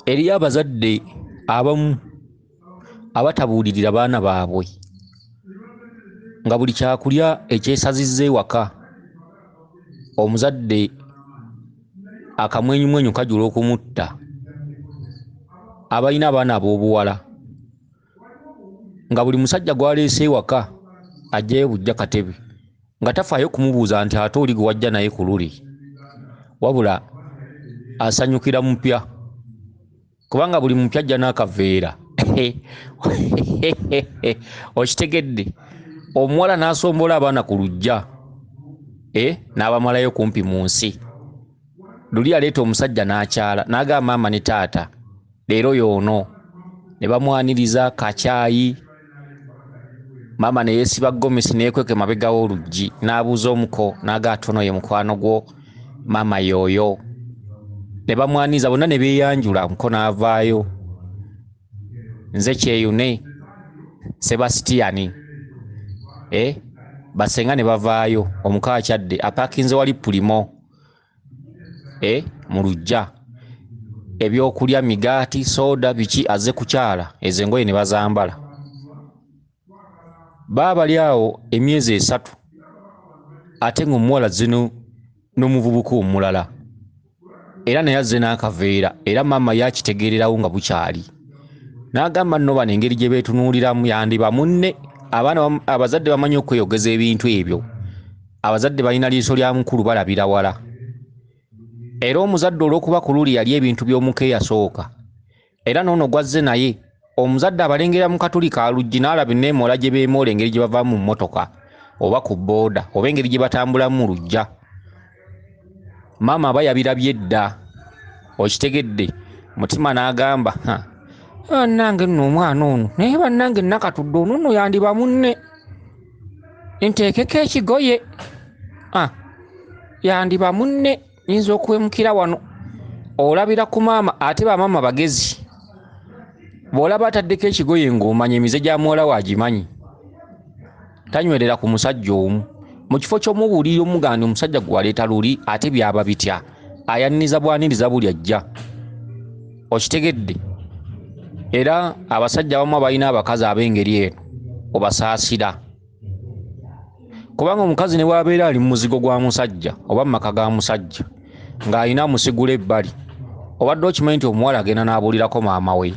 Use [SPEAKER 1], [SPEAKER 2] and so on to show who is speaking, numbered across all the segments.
[SPEAKER 1] Eriyo abazadde abamu abatabuulirira baana baabwe, nga buli kyakulya ekyesazizza ewaka omuzadde akamwenyumwenyu kajula okumutta. Abalina abaana ab'obuwala nga buli musajja gw'aleese ewaka aggyayo buggya katebe, nga tafaayo kumubuuza nti ate oli gwe wajja naye ku luli, wabula asanyukira mupya, kubanga buli mupya ajja n'akaveera. Okitegedde? Omuwala n'asombola abaana ku luggya, n'abamalayo kumpi mu nsi. Luli aleeta omusajja n'akyala, n'agamba maama ne taata leero y'ono, ne bamwaniriza kacaayi. Maama ne yeesiba gomesi ne yeekweka emabega w'oluggi, n'abuuza omuko, n'agamba tono ye mukwano gwo, maama y'oyo. Ne bamwaniriza bonna ne beeyanjula, omuko n'avaayo, nze Kyeyune Sebasitiyani. Basenga ne bavaayo, omuko akyadde apaakinze wali pulimo mu luggya, ebyokulya migaati, sooda, biki, azze kukyala, ezo engoye ne bazambala. Baabali awo emyezi 3, ate ng'omuwala azze n'omuvubuka omulala, era naye azze n'akaveera, era maama yakitegeererawo nga bukyali. N'agamba nno bano engeri gye beetunuuliramu yandiba munne. Abaana abazadde bamanyi okweyogeza ebintu ebyo. Abazadde balina liiso lya mukulu, balabira wala. Era omuzadde olw'okuba ku luli yali ebintu by'omuka eyasooka, era n'ono gw'azze naye omuzadde abalengera mu katuli ka luggi n'alaba enneemoola gye beemoola, engeri gye bavaamu mu mmotoka oba ku bbooda oba engeri gye batambulamu mu luggya. Maama aba yabirabye dda, okitegedde? Mutima n'agamba, bannange nno omwana ono, naye bannange Nakatudde ono nno yandiba munne, nteekeko ekigoye, yandiba munne, nyinza okuwemukira wano. Olabira ku maama, ate bamaama bagezi. Bw'olaba ataddeko ekigoye ng'omanya emize gya muwala we agimanyi, tanywerera ku musajja omu. Mu kifo ky'omubuulirira omuganda omusajja gwe waleeta luli ate byaba bitya, ayaniriza bwaniriza buli ajja. Okitegedde? Era abasajja abamu abalina abakazi ab'engeri eno obasaasira, kubanga omukazi ne bw'abeera ali mu muzigo gwa musajja oba mu maka ga musajja ng'alina amusigula ebbali, obadde okimanyi nti omuwala agenda n'abuulirako maama we.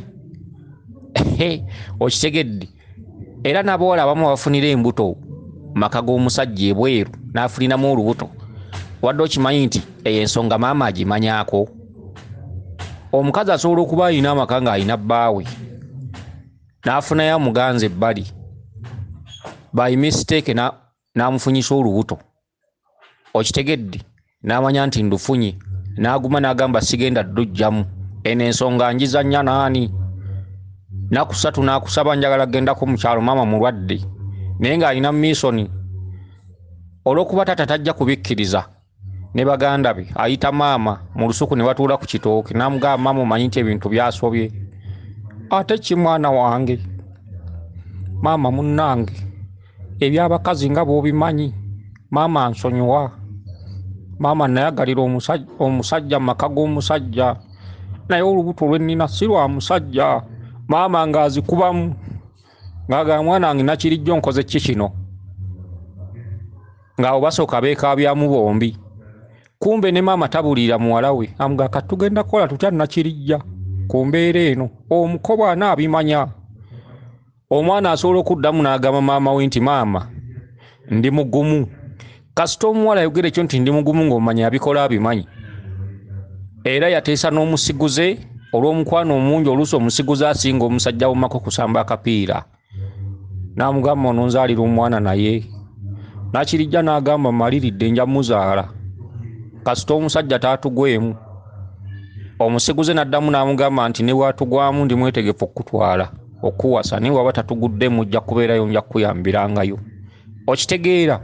[SPEAKER 1] Okitegedde? Era n'abawala abamu abafunira embuto mu maka g'omusajja ebweru n'afuniramu olubuto, obadde okimanyi nti eyo ensonga maama agimanyaako. Omukazi asobola okuba alina amaka ng'alina bbaawe n'afunayo amuganza ebbali, by mistake n'amufunyisa olubuto. Okitegedde? N'amanya nti ndufunye, n'aguma n'agamba sigenda ddujjamu, eno ensonga njizannya naani. Nnaku 3 n'akusaba njagala kgendako mu kyalo, maama mulwadde, naye ng'alina miisoni. Olw'okuba taata tajja kubikkiriza ne baganda be, ayita maama mu lusuku ne batuula ku kitooke, n'amugamba maama omanyi nti ebintu byasobye, ate ki mwana wange, maama munnange, eby'abakazi nga bw'obimanyi, maama nsonyiwa, maama nayagalira omusajja mu maka g'omusajja, naye olubuto lwe nnina si lwa musajja. Maama ng'azikubamu ng'agamba mwana wange Nakirijjo nkoze ki kino, ng'abo basooka beekaabyamu bombi. Kumbe ne maama tabuulirira muwala we, amugamba kati tugenda kukola tutya Nakirijja ku mbeera eno, omuko bw'anaabimanya. Omwana asobola okuddamu n'agamba maama we nti maama ndi mugumu. Kasita omuwala ayogera ekyo nti ndi mugumu ng'omanya abikola abimanyi. Era yateesa n'omusiguze olw'omukwano omungi, oluusi omusiguze asinga omusajja w'omumaka okusamba akapiira. N'amugamba ono nzaalira omwana naye. Nakirijja n'agamba mmaliridde nja muzaala, kasita omusajja taatugwemu. Omusiguze n'addamu n'amugamba nti ne bw'atugwamu ndi mwetegefu okukutwala okuwasa, naye bw'aba tatuguddemu ojja kubeerayo nja kukuyambirangayo. Okitegeera?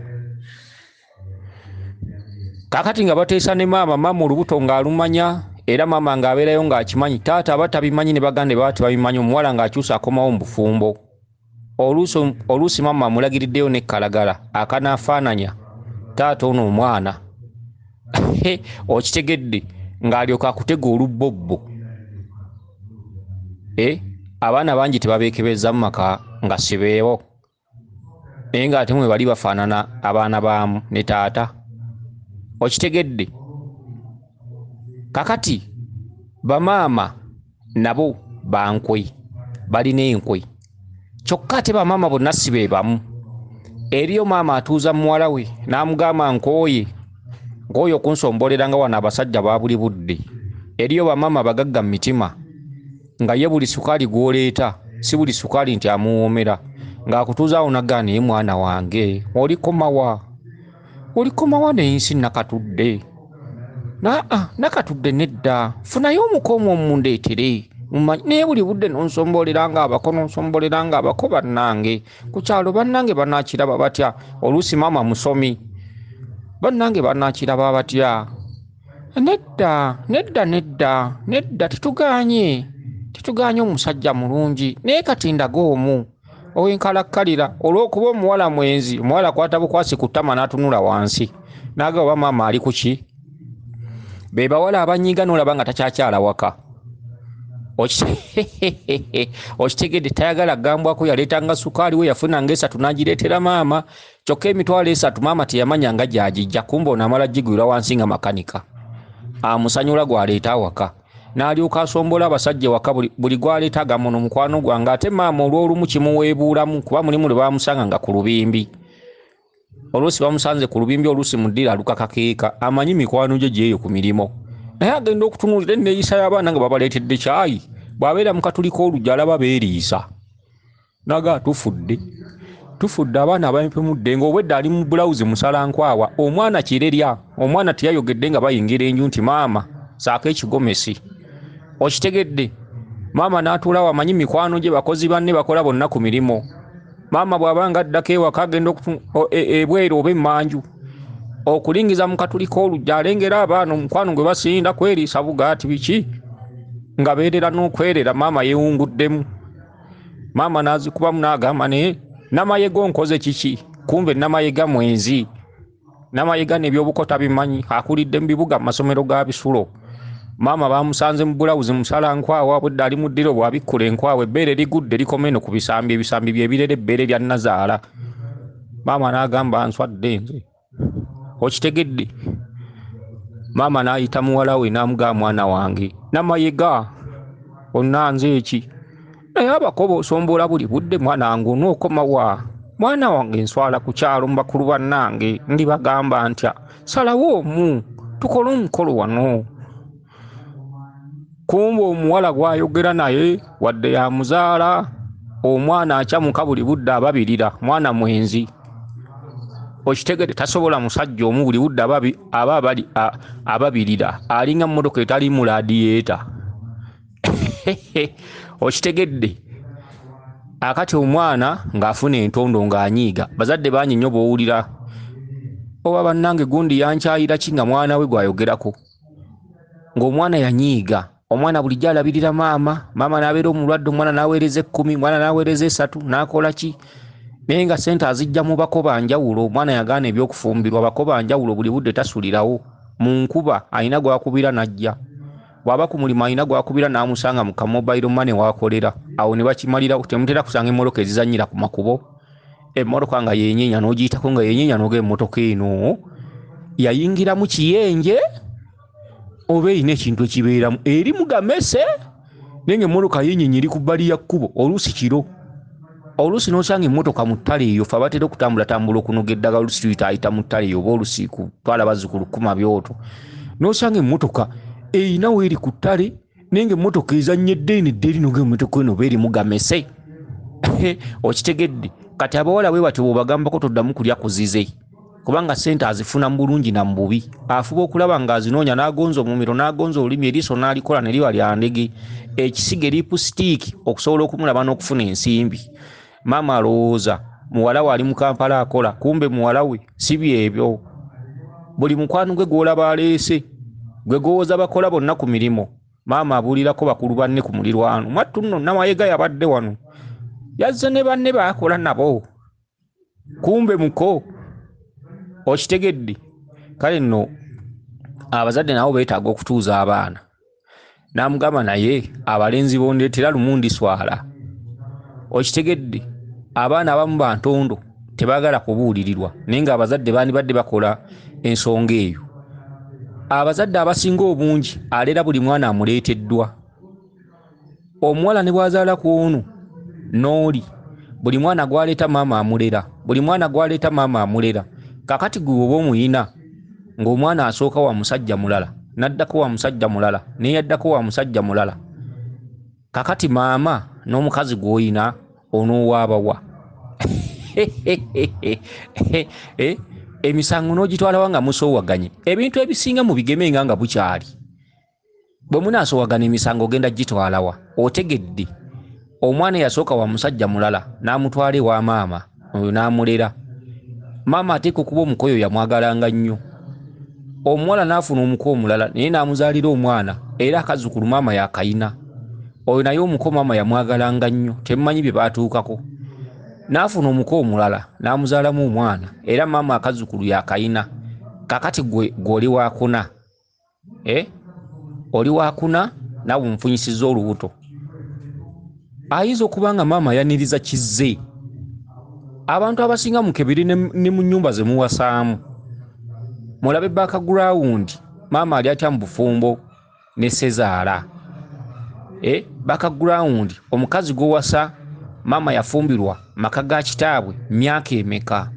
[SPEAKER 1] Kaakati nga bateesa ne maama, maama olubuto ng'alumanya, era maama ng'abeerayo ng'akimanyi, taata aba tabimanyi ne baganda be baba tebabimanyi, omuwala ng'akyusa akomawo mu bufumbo. Oluusi maama amulagiriddeyo n'ekkalagala akanaafaananya taata ono omwana. Okitegedde? Ng'alyoka akutega olubbobbo. Abaana bangi tebabeekebeza mu maka nga si beebo, naye ng'ate mwe bali bafaanana abaana baamu ne taata. Okitegedde? Kakati bamaama nabo bankwe, balina enkwe. Kyokka ate bamaama bonna si be bamu. Eriyo maama atuuza muwala we n'amugamba nkooye, nkooye okunsombolera nga wano abasajja ba buli budde. Eriyo bamaama abagagga mu mitima nga ye buli sukaali gw'oleeta si buli sukaali nti amuwoomera, ng'akutuuza awo n'agamba naye mwana wange olikomawa, olikomawa n'ensi nakatudde. Nakatudde nedda, funayo omuko omwo omundeetere. Naye buli budde n'onsombolera ng'abako, n'onsombolera ng'abako bannange. Ku kyalo bannange banaakiraba batya? Oluusi maama musomi, bannange banaakiraba batya? Nedda, nedda, nedda, nedda, tetugaanye, tetugaanye omusajja mulungi. Naye kati ndaga omu ow'enkalakkalira, olw'okuba omuwala mwenzi, omuwala akwata bukwasi ku ttama n'atunula wansi n'agamba oba maama ali ku ki? Be bawala abanyiiga n'olaba nga takyakyala waka. Okitegedde, tayagala kugambwako, yaleetanga sukaali we yafunanga 3 n'agireetera maama, kyokka emitwalo 3 maama teyamanya nga gy'agijja, kumbe ono amala gigwira wansi nga makanika amusanyula gw'aleeta awaka, n'alyoka asombola abasajja ewaka buli gw'aleeta agamba ono mukwano gwange, ate maama olw'olumu kimuweebuulamu kuba mulimu lwe baamusanga nga ku lubimbi. Oluusi bamusanze ku lubimbi, oluusi mu ddiiro aluka kakeeka, amanyi mikwano gye gyeyo ku mirimu, naye agenda okutunuulira enneeyisa y'abaana nga babaleetedde kyayi, bw'abeera mu katuli k'oluggi alaba beeriisa, n'agamba tufudde, tufudde abaana abempemudde, ng'obwedda ali mu bulawuzi musalankwawa, omwana kirerya, omwana teyayogedde nga bayingira enju nti maama saako ekigomesi. Okitegedde? Maama n'atuula awo amanyi mikwano gye, bakozi banne bakola bonna ku mirimu. Maama bw'aba nga addako ewaka agenda ebweru oba emmanju okulingiza mu katuli k'oluggi, alengera abaana omukwano gwe basinda kweriisa bugaati biki, nga beerera n'okwerera. Maama yeewunguddemu, maama n'azikubamu n'agamba naye Namayega onkoze kiki? Kumbe Namayega mwenzi, Namayega n'ebyobuko tabimanyi, akulidde mu bibuga mu masomero ga bisulo. Maama bamusanze mu bulawuzi musalankwawa, bwedda ali mu ddiro bw'abikkula enkwawa, ebbeere ligudde likoma eno ku bisambi, ebisambi bye birera ebbeere lya nnazaala. Maama n'agamba nswadde nze. Okitegedde? Maama n'ayita muwala we n'amugamba mwana wange Namayega onnanze eki? Naye abako b'osombola buli budde mwana wange onookomawa? Mwana wange nswala ku kyalo mu bakulu bannange, ndibagamba ntya? Salawo omu tukole omukolo wano. Kumbe omuwala gw'ayogera naye wadde yamuzaala, omwana akyamuka buli budde ababirira, mwana mwenzi. Okitegedde? Tasobola musajja omu buli budde ababirira, alinga mmotoka etaliimu laadiyeeta. Okitegedde? Akati omwana ng'afuna entondo ng'anyiiga, bazadde bangi nnyo b'owulira oba bannange gundi yankyayira ki nga mwana we gw'ayogerako, ng'omwana yanyiiga. Omwana bulijjo alabirira maama, maama n'abeera omulwadde, omwana n'aweereza 10, omwana n'aweereza 3, n'akola ki? Naye nga ssente azijja mu bako ba njawulo. Omwana yagaana ebyokufumbirwa, bako ba njawulo, buli budde tasulirawo. Mu nkuba alina gw'akubira n'ajja, bw'aba ku mulimu alina gw'akubira n'amusanga mu ka mobile money w'akolera, awo ne bakimalirawo. Temutera kusanga emmotoka ezizannyira ku makubo, emmotoka nga yeenyeenya n'ogiyitako nga yeenyeenya n'oga emmotoka eno yayingiramu kiyenje oba erina ekintu ekibeeramu, eri mu gamese, naye ng'emmotoka yeenyeenya eri ku bbali ya kkubo, oluusi kiro. Oluusi n'osanga emmotoka mu ttale eyo, ffe abatera okutambulatambula okunoga eddagala, oluusi tuyitaayita mu ttale eyo oba oluusi kutwala bazzukulu kkuma byoto, n'osanga emmotoka erina weeri ku ttale, naye ng'emmotoka ezannyedde eno edda eri n'oga emmotoka eno oba erimu gamese. Okitegedde? Kati abawala bwe batyo bw'obagambako toddamu kulya kuzize, kubanga ssente azifuna mu bulungi na mu bubi. Afuba okulaba ng'azinoonya, n'agonza omumiro, n'agonza olulimi, eriiso n'alikola ne liba lya ndege, ekisiga lipusitiiki okusobola okumulaba n'okufuna ensimbi. Maama alowooza muwala we ali mu Kampala akola, kumbe muwala we si byebyo. Buli mukwano gwe gw'olaba aleese gwe gw'owooza bakola bonna ku mirimu, maama abuulirako bakulu banne ku mulirwano, mwattu nno Namayega yabadde wano, yazze ne banne baakola nabo, kumbe muko. Okitegedde? Kale nno abazadde nabo beetaaga okutuuza abaana N'amugamba naye abalenzi bondeetera lumu ndiswala. Okitegedde, abaana abamu bantondo tebaagala kubuulirirwa, naye ng'abazadde bandibadde bakola ensonga eyo. Abazadde abasinga obungi alera buli mwana amuleeteddwa. Omuwala ne bw'azaala ku ono n'oli, buli mwana gw'aleeta maama amulera, buli mwana gw'aleeta maama amulera. Kaakati gwe oba omuyina ng'omwana asooka wa musajja mulala, n'addako wa musajja mulala, n'eyaddako wa musajja mulala. Kaakati maama n'omukazi gw'oyina onoowaaba wa? Emisango n'ogitwalawa nga musoowaganye. Ebintu ebisinga mubigemenga nga bukyali. Bwe munaasoowagana emisango ogenda gitwalawa? Otegedde omwana eyasooka wa musajja mulala n'amutwala ewa maama oyo n'amulera. Maama ateekwa okuba omukoyo yamwagalanga nnyo. Omuwala n'afuna omuko omulala naye n'amuzaalira omwana era akazzukulu maama yakayina. Oyo naye omuko maama yamwagalanga nnyo, temumanyi bye baatuukako. N'afuna omuko omulala n'amuzaalamu omwana era maama akazzukulu yakayina. Kaakati gwe oli waakuna, oli waakuna naawe omufunyisizza olubuto. Ayinza okuba nga maama ayaniriza kizze. Abantu abasinga mukebere ne mu nnyumba ze muwasaamu. Mulabe background, maama ali atya mu bufumbo ne sezaala. Background, omukazi gw'owasa maama yafumbirwa maka ga kitaabwe myaka emeka?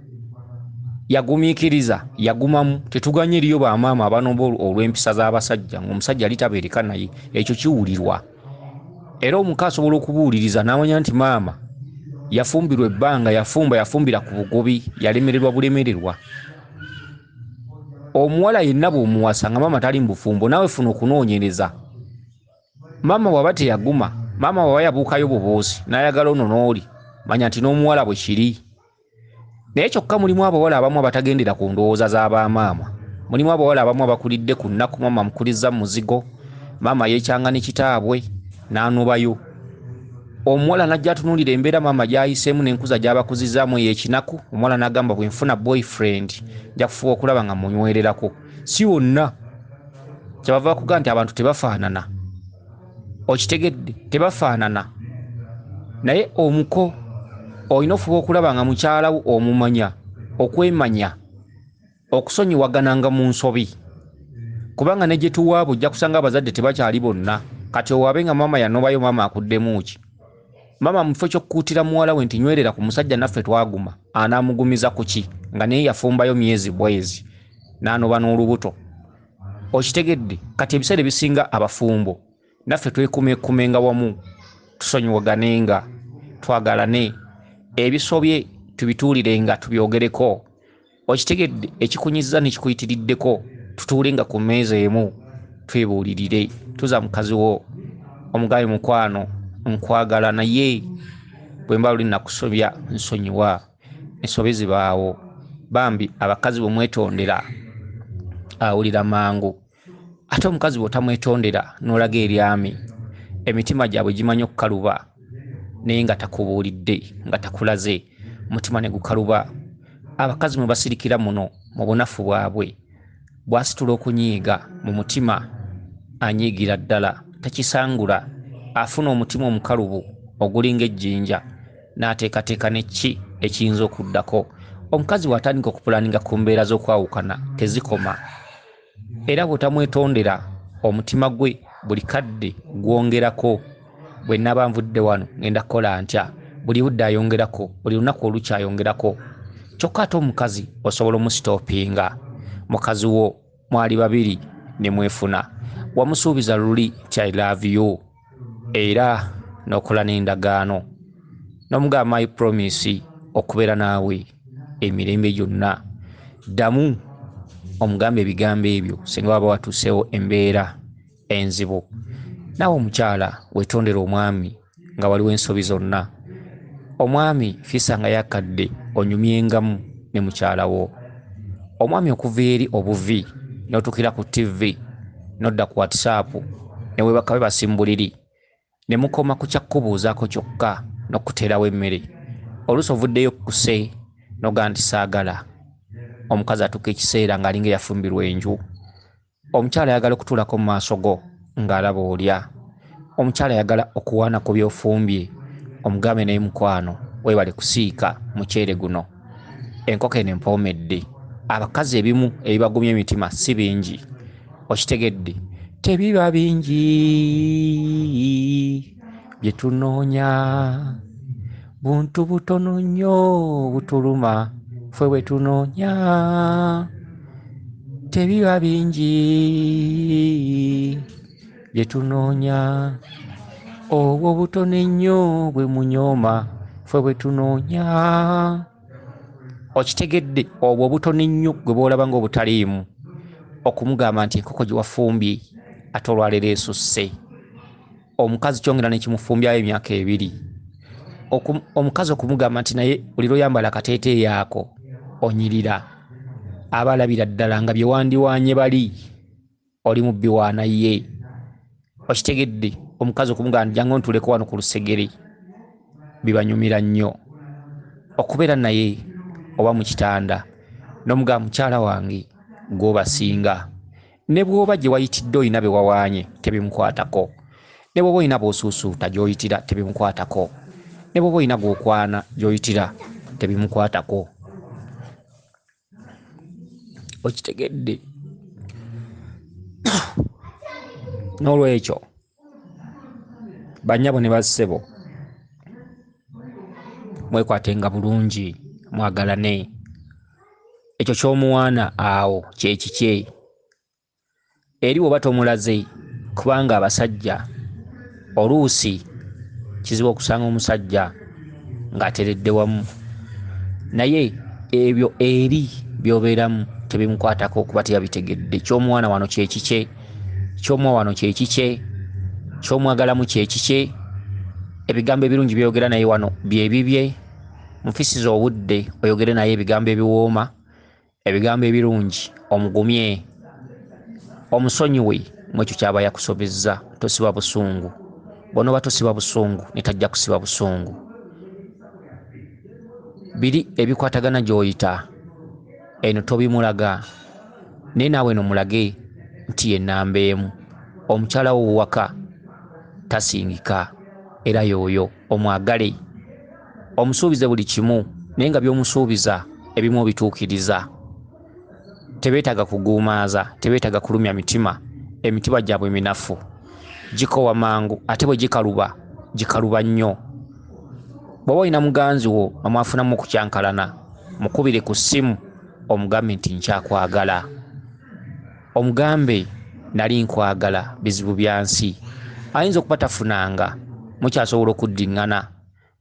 [SPEAKER 1] Yagumiikiriza, yagumamu. Tetuganye eriyo bamaama abanoba olw'empisa z'abasajja ng'omusajja ali tabeereka naye, ekyo kiwulirwa. Era omuka asobola okubuuliriza n'amanya nti maama yafumbirwa ebbanga, yafumba, yafumbira ku bugobi, yalemererwa bulemererwa. Omuwala yenna bw'omuwasa nga maama tali mu bufumbo, naawe funa okunoonyereza. Maama bw'aba teyaguma, maama bw'aba yabuukayo bubuusi n'ayagala ono n'oli, manya nti n'omuwala bwe kiri. Naye kyokka mulimu abawala abamu abatagendera ku ndowooza z'abamaama. Mulimu abawala abamu abakulidde ku nnaku, maama amukulizza mu muzigo, maama yeekyanga ne kitaabwe n'anobayo. Omuwala n'ajja atunuulira embeera maama gy'ayiseemu n'enkuza gy'abakuzizzaamu ey'ekinaku, omuwala n'agamba bwe nfuna boyfriend nja kufuba okulaba nga munywererako. Si wonna. Kyebava bakugamba nti abantu tebafaanana. Okitegedde, tebafaanana. Naye omuko olina ofuba okulaba nga mukyala wo omumanya, okwemanya, okusonyiwagananga mu nsobi. Kubanga ne gye tuwaaba ojja kusanga abazadde tebakyali bonna. Kati owaabe nga maama yanobayo, maama akuddemu ki? Maama mu kifo ky'okukuutira muwala we nti nywerera ku musajja naffe twaguma, anaamugumiza ku ki? Nga naye yafumbayo myezi bwezi n'anoba n'olubuto. Okitegedde, kati ebiseera ebisinga abafumbo naffe twekumeekumenga wamu, tusonyiwaganenga, twagalane, ebisobye tubituulirenga tubyogereko. Okitegedde, ekikunyizza n'ekikuyitiriddeko tutuulenga ku mmeeza emu twebuulirire. Tuza mukazi wo omugambe mukwano nkwagala, naye bwe mba luli nakusobya nsonyiwa, ensobi zibaawo. Bambi abakazi bwe mwetondera awulira mangu, ate omukazi bw'otamwetondera n'olaga eryami, emitima gyabwe gimanyi okukaluba naye nga takubuulidde, nga takulaze, omutima ne gukaluba. Abakazi mwe basirikira muno mu bunafu bwabwe, bw'asitula okunyiiga mu mutima anyiigira ddala, takisangula, afuna omutima omukalubu ogulinga ejjinja, n'ateekateeka ne ki ekiyinza okuddako. Omukazi bw'atandika okupulaninga ku mbeera z'okwawukana tezikoma. Era bw'otamwetondera omutima gwe buli kadde gwongerako. Bwe nnaaba nvudde wano ngenda kukola ntya? Buli budde ayongerako, buli lunaku olukyayongerako. Kyokka ate omukazi osobola omusitoopinga. Mukazi wo mwali babiri ne mwefuna, wamusuubiza luli nti I love you, era n'okola n'endagaano n'omugamba I promise okubeera naawe emirembe gyonna. Ddamu omugambe ebigambo ebyo singa waba watuuseewo embeera enzibu. Naawe omukyala weetondere omwami nga waliwo ensobi zonna. Omwami fiisanga yakadde onyumyengamu ne mukyala wo. Omwami okuva eri obuvi n'otuukira ku TV n'odda ku WhatsApp ne weebaka weebasi mu buliri ne mukoma ku kya kukubuuzaako kyokka n'okuteerawo emmere. Oluusi ovuddeyo kkuse n'ogamba nti saagala. Omukazi atuuka ekiseera ng'alinga eyafumbirwa enju. Omukyala ayagala okutuulako mu maaso go ng'alaba olya. Omukyala ayagala okuwaana ku by'ofumbye, omugambe naye mukwano weebale kusiika muceere guno, enkoko eno empoomedde. Abakazi ebimu ebibagumya emitima si bingi, okitegedde, tebiba bingi bye tunoonya, buntu butono nnyo butuluma ffe bwe tunoonya, tebiba bingi bye tunoonya, obwo butono ennyo bwe munyooma ffe bwe tunoonya. Okitegedde, obwo obutono ennyo gwe bw'olaba ng'obutaliimu, okumugamba nti enkoko gye wafumbye ate olwaleero esusse. Omukazi kyongera ne kimufumbyayo emyaka 2. Omukazi okumugamba nti naye buli lw'oyambala akateeteeyi ako onyirira, aba alabira ddala nga bye wandiwaanye bali oli mu biwaana ye. Okitegedde, omukazi okumugamba nti jangu ontuleko wano ku lusegere, bibanyumira nnyo. Okubeera naye oba mu kitanda n'omugamba mukyala wange gw'obasinga, ne bw'oba gye wayitidde olina be wawaanye tebimukwatako, ne bw'oba olina b'osuusuuta gy'oyitira tebimukwatako, ne bw'oba olina gw'okwana gy'oyitira tebimukwatako. Okitegedde? N'olwekyo bannyabo ne bassebo, mwekwatenga bulungi, mwagalane. Ekyo ky'omuwaana awo kye kikye. Eri bw'oba tomulaze, kubanga abasajja oluusi kizibu okusanga omusajja ng'ateredde wamu, naye ebyo eri by'obeeramu tebimukwatako kuba teyabitegedde. Ky'omuwaana wano kye kikye, ky'omuwa wano kye kikye, ky'omwagalamu kye kikye. Ebigambo ebirungi by'oyogera naye wano bye bibye. Mufisize obudde oyogere naye ebigambo ebiwooma, ebigambo ebirungi, omugumye, omusonyiwe mu ekyo ky'aba yakusobezza. Tosiba busungu. Bw'onooba tosiba busungu, ne tajja kusiba busungu. Biri ebikwatagana gy'oyita eno tobimulaga, naye naawe eno mulage nti ye nnamba emu. Omukyala wo waka tasingika, era y'oyo omwagale, omusuubize buli kimu, naye nga by'omusuubiza ebimu obituukiriza. Tebeetaaga kuguumaaza, tebeetaaga kulumya mitima, emitima gyabwe minafu, gikowa mangu, ate bwe gikaluba gikaluba nnyo. Bw'oba olina muganzi wo nga mwafunamu okukyankalana, mukubire ku ssimu omugambe nti nkyakwagala, omugambe nali nkwagala, bizibu bya nsi. Ayinza okuba tafunanga, mukyasobola okuddiŋŋana,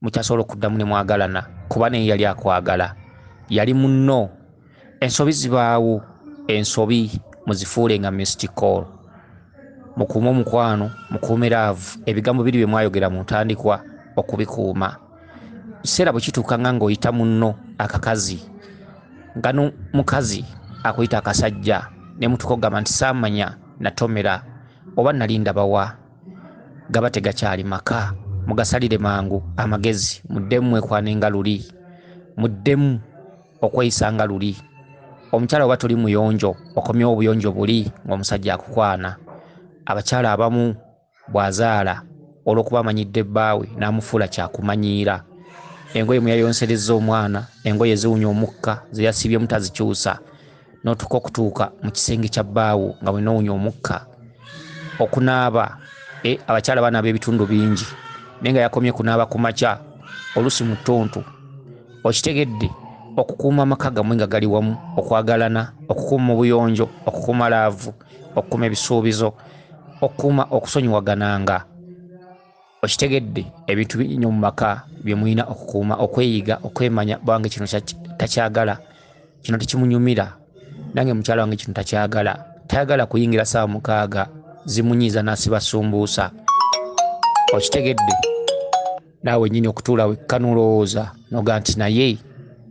[SPEAKER 1] mukyasobola okuddamu ne mwagalana, kuba naye yali akwagala, yali munno. Ensobi zibaawo, ensobi muzifuule nga missed call. Mukuume omukwano, mukuume laavu, ebigambo biri bye mwayogera mu ntandikwa okubikuuma. Ekiseera bwe kituuka nga ng'oyita munno akakazi, nga n'omukazi akuyita akasajja, ne mutuuka okugamba nti saamanya natomera oba nali ndabawa, gaba tegakyali maka. Mugasalire mangu amagezi, muddemu mwekwane nga luli, muddemu okweyisa nga luli. Omukyala oba toli muyonjo, okomyewo obuyonjo buli ng'omusajja akukwana. Abakyala abamu bw'azaala olw'okuba amanyidde bbaawe n'amufuula kyakumanyiira, engoye mwe yayonserezza omwana, engoye ziwunya omukka ze yasiibyemu tazikyusa, n'otuuka okutuuka mu kisenge kya bbaawo nga bwe n'owunya omukka. Okunaaba, abakyala banaaba ebitundu bingi, naye nga yakomye kunaaba ku makya, oluusi mu ttuntu. Okitegedde, okukuuma amaka gammwe nga gali wamu, okwagalana, okukuuma obuyonjo, okukuuma laavu, okukuuma ebisuubizo, okukuuma okusonyiwagananga. Okitegedde, ebintu bingi nnyo mu maka bye mulina okukuuma, okweyiga, okwemanya, bwange kino takyagala, kino tekimunyumira, nange mukyala wange kino takyagala, tayagala kuyingira ssaawa 6 zimunyiiza n'asiba sumbuusa. Okitegedde, naawe nnyini okutuula wekka n'olowooza n'ogaa nti naye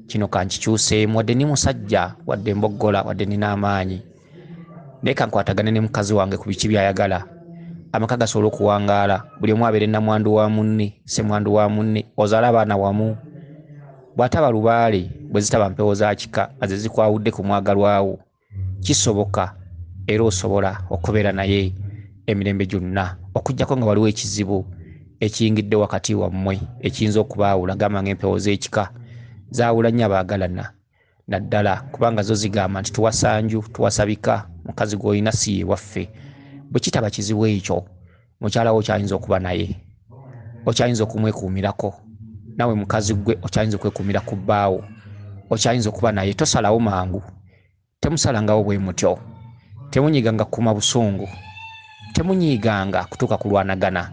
[SPEAKER 1] kino kankikyuseemu, wadde ndi musajja, wadde mboggola, wadde nnina amaanyi, naye kankwatagane ne mukazi wange ku biki by'ayagala. Amaka gasobola okuwangaala, buli omu abeere nnamwandu wa munne, ssemwandu wa munne, ozaale abaana wamu. Bw'ataba lubaale, bwe zitaba mpewo za kika nga ze zikwawudde ku mwagalwawo, kisoboka era osobola okubeera naye emirembe gyonna, okuggyako nga waliwo ekizibu ekiyingidde wakati wammwe ekiyinza okubaawula, gamba ng'empewo z'ekika zaawula nnyo abaagalana, naddala kubanga zo zigamba nti tuwasa nju, tuwasa bika, mukazi gw'olina si ye waffe. Bwe kitaba kizibu ekyo, mukyala wo okyayinza okuba naye, okyayinza okumwekuumirako, naawe mukazi gwe okyayinza okwekuumira ku bbaawo, okyayinza okuba naye. Tosalawo mangu, temusalangawo bwe mutyo, temunyiganga kukuma busungu, temunyiganga kutuuka kulwanagana.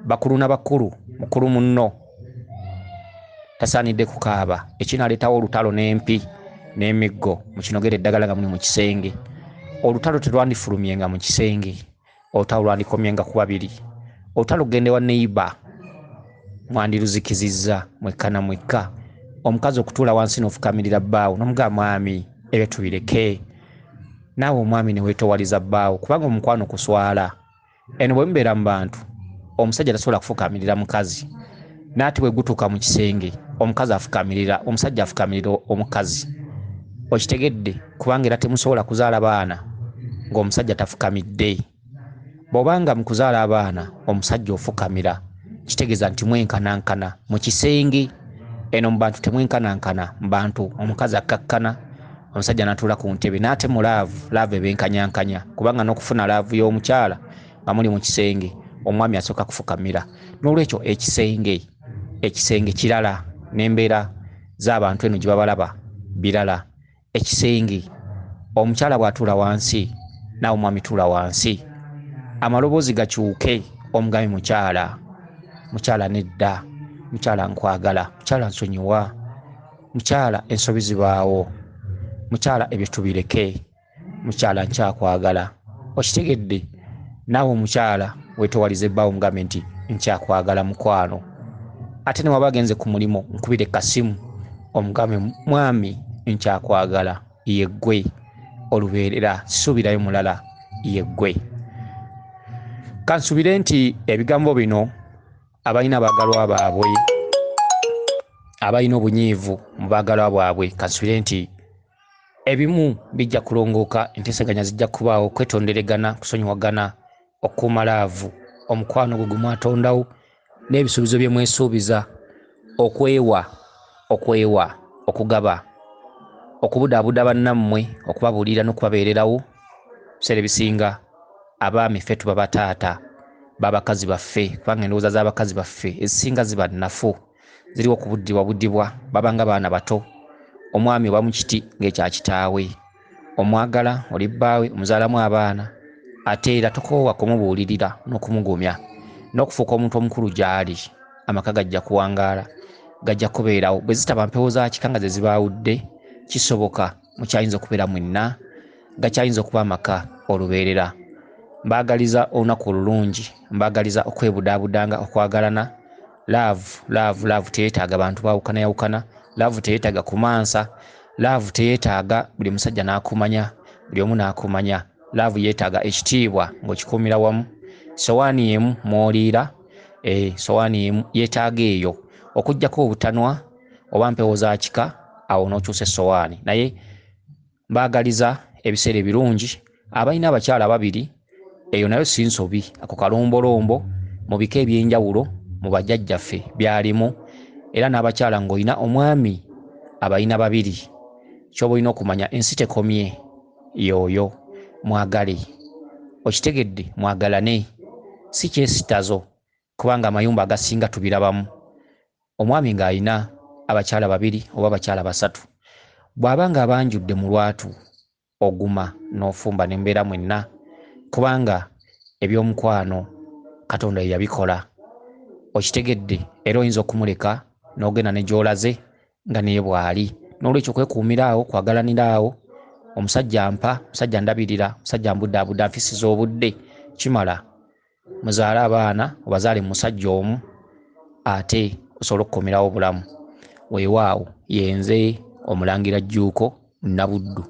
[SPEAKER 1] Bakulu na bakulu, mukulu munno tasaanidde kukaaba. Ekinaaleetawo olutalo n'empi n'emiggo, mukinogere eddagala nga muli mu kisenge. Olutalo terwandifulumyenga mu kisenge, olutalo lwandikomyenga ku babiri. Olutalo kugenda ewa neighbor mwandiruzikizizza mwekka na mwekka. Omukazi okutuula wansi n'ofukamirira bbaawo n'omugamba, mwami ebyo tubireke, naawe omwami ne weetoowaliza bbaawo, kubanga omukwano kuswala. Eno bwe mubeera mu bantu, omusajja tasobola kufukamirira mukazi, n'ate bwe gutuuka mu kisenge omukazi afukamirira omusajja, afukamirira omukazi. Okitegedde? Kubanga era temusobola kuzaala baana ng'omusajja tafukamidde. Bw'obanga mu kuzaala abaana omusajja ofukamira, kitegeeza nti mwenkanankana mu kisenge. Eno mu bantu temwenkanankana, mu bantu omukazi akkakkana, omusajja n'atuula ku ntebe. N'ate mu love, love ebenkanyankanya, kubanga n'okufuna love y'omukyala nga muli mu kisenge, omwami asooka kufukamira. N'olwekyo ekisenge kirala, n'embeera z'abantu eno gye babalaba birala. Ekisenge omukyala bw'atuula wansi, naawe omwami tuula wansi, amaloboozi gakyuke, omugambe mukyala, mukyala nedda, mukyala nkwagala, mukyala nsonyiwa, mukyala ensobi zibaawo, mukyala ebyo tubireke, mukyala nkyakwagala. Okitegedde? Naawe omukyala weetoowalize ebbaawo, omugambe nti nkyakwagala mukwano. Ate ne waba agenze ku mulimu, nkubire kasimu omugambe mwami nkyakwagala, yeggwe olubeerera, sisuubirayo mulala, yeggwe. Kansubire nti ebigambo bino abalina abaagalwa baabwe, abalina obunyiivu mu baagalwa bwabwe, kansubire nti ebimu bijja kulongooka, enteeseganya zijja kubaawo, kwetonderegana, kusonyiwagana, okukuuma love, omukwano gwe gwe mwatondawo n'ebisuubizo bye mwesuubiza, okwewa, okwewa, okugaba, okubudaabuda bannammwe, okubabuulirira n'okubabeererawo. Ebiseera ebisinga abaami ffe tuba bataata b'abakazi baffe, kubanga endowooza z'abakazi baffe ezisinga ziba nnafu, ziriwo okubuddibwabudibwa, babanga baana bato. Omwami oba mu kiti ng'ekya kitaawe, omwagala, oli bbaawe, omuzaalamu abaana, ate era tokoowa kumubuulirira n'okumugumya n'okufuuka omuntu omukulu gy'ali. Amaka gajja kuwangaala, gajja kubeerawo. Bwe zitaba mpewo za kika nga ze zibaawudde, kisoboka mukyayinza okubeera mwenna, gakyayinza okuba amaka olubeerera. Mbaagaliza olunaku olulungi, mbaagaliza okwebudaabudanga, okwagalana. Love, love, love teyeetaaga bantu baawukanayawukana, love teyeetaaga kumansa, love teyeetaaga buli musajja n'akumanya, buli omu n'akumanya. Love yeetaaga ekitiibwa ng'okikuumira wamu. Sowaani emu mw'oliira, sowaani emu yeetaaga eyo. Okuggyako obutanwa oba mpewo za kika, awo n'okyusa essowaani. Naye mbaagaliza ebiseera ebirungi. Abalina abakyala ababiri, eyo nayo si nsobi, ako kalombolombo mu bika eby'enjawulo mu bajjajjaffe byalimu. Era n'abakyala ng'olina omwami abalina babiri, ky'oba olina okumanya ensi tekomye y'oyo, mwagale. Okitegedde? Mwagalane, si kyesitazo, kubanga amayumba agasinga tubirabamu. Omwami ng'alina abakyala babiri oba abakyala basatu, bw'aba ng'abanjudde mu lwatu, oguma n'ofumba n'embeera mwenna, kubanga ebyomukwano Katonda ye yabikola. Okitegedde? Era oyinza okumuleka n'ogenda ne gy'olaze nga naye bw'ali. N'olwekyo kwekuumira awo, kwagalanira awo. Omusajja mpa, omusajja ndabirira, omusajja mbudaabuda, nfisiza obudde, kimala. Muzaale abaana, obazaale mu musajja omu, ate osobola okukuumirawo obulamu. Weewaawo, yenze Omulangira Jjuuko Nabuddu.